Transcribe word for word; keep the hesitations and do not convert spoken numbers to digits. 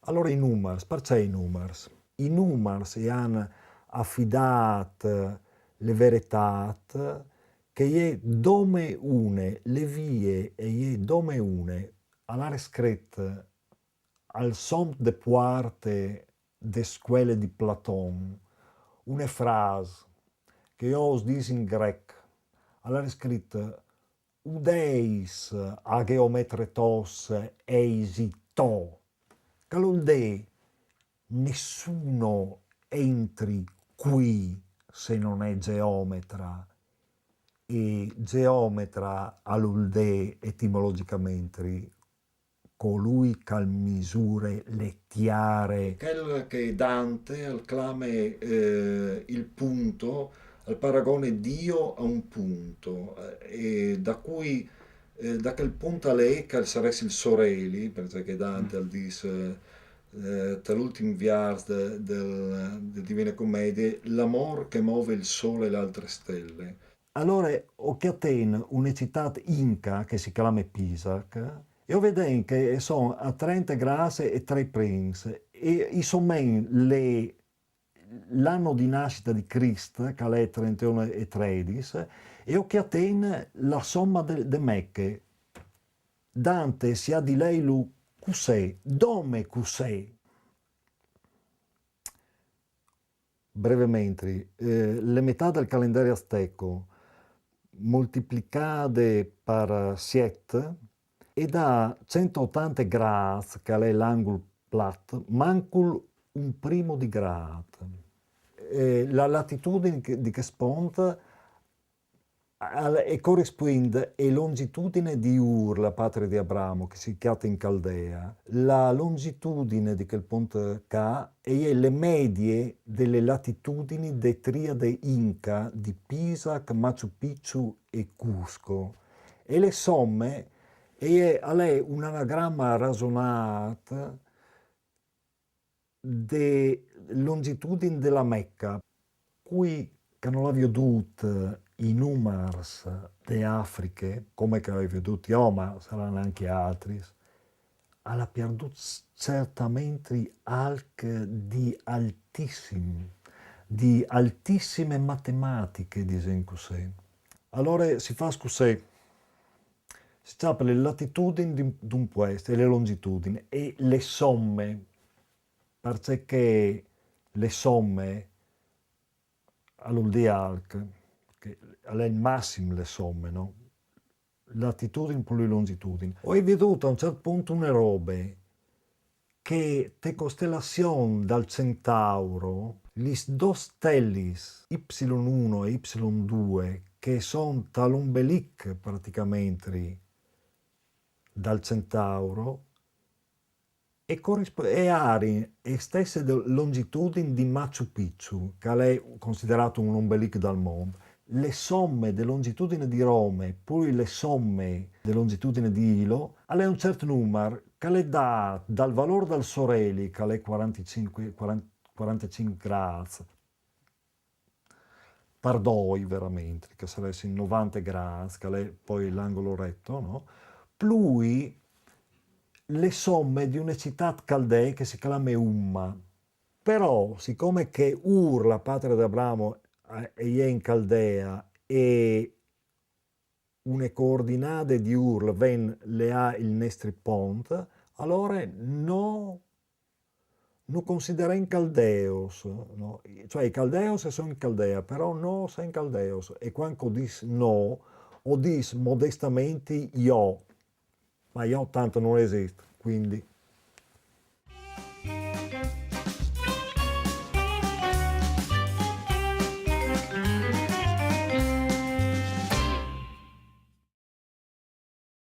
Alore, i numars, parcè i numars? I numars i àn afidât le veretât che e je dome une, le vie e je dome une. Al are scrit al somp de puarte de scuele di Platon une frase che jo us dîs in grec. Al are scrit: «Udeis, a geometretos eisi to», che al vûl dî: «Nessuno entri qui se non è geometra», e geometra al vûl dî etimologjichementri colui che al misure le tiare. Chel che Dante al clame, eh, il punto, al paragone Dio a un punto, eh, e da cui, eh, da chel punt alì, che al sarès il soreli, parcè che Dante al dîs, eh, eh, tal ultin viers de, del, de Divine Comedie, l'amor che move il sole e le altre stelle. Alore, o cjatìn une citât inca che si clame Pisac, e o viodìn che a son a trente grâts e trê prins, e i somìn le, l'ano di nascita di Crist, che al è trenteun e tredis, e o cjatìn la soma de, de Mecche. Dante si à di lèilu cussì, dome cussì. Brevementri, eh, le metât dal calendari asteco multiplicade par siet e dà cent e otante grâts, che al è l'angul plat, mancul un primo di grât. Eh, la latitudin di chest pont al, e corispuint e longitudine di Ur, la patrie di Abramo, che si cjate in Caldea. La longitudine di chel pont ca e je le medie de le latitudini de triade inca di Pisac, Machu Picchu e Cusco. E le some e je, al è un anagrama rasonât de longitudin de la Mecca. Cui che nol à viodût i numars de Afriche, come che o ai viodût jo, ma a saran ancje altris, al à pierdût certamentri alc di altissim, di altissime matematiche, disìn cussì. Alore si fâs cussì, si cjape le latitudin di, di un puest e le longitudin e le some, parcè che le some al vûl dî alc, che al è il massim le some, no? Latitudin plui longitudin. O ai viodût a un ciert pont une robe che te costelazion dal Centauro, lis dôs stelis, Ipsilon un e Ipsilon doi, che a son tal ombelic pratichementri dal Centauro, e corisp-, e a arin e stesse de-, longitudin di Machu Picchu, che al è considerât un ombelic dal mont. Le some de longitudine di Rome, plui le some de longitudine di Ilo, al è un ciert numar, che al è dât dal valôr dal soreli, che al è cuarantecinc, cuaran-, cuarantecinc grâts, par doi verementri, che a saressin novante grâts, che al è po l'angul reto, no? Plui le some di une citât caldee che si clame Umma. Però, sicome che Ur, la patrie di Abramo, eh, e je in Caldea e une coordinade di Ur le ven le à il nestri pont, alore no, no considerìn caldeos, no? Cioè, i caldeos a son in Caldea, però no a son caldeos. E cuant che o dîs no, o dîs modestamenti jo. Ma jo tant no esist, cuindi.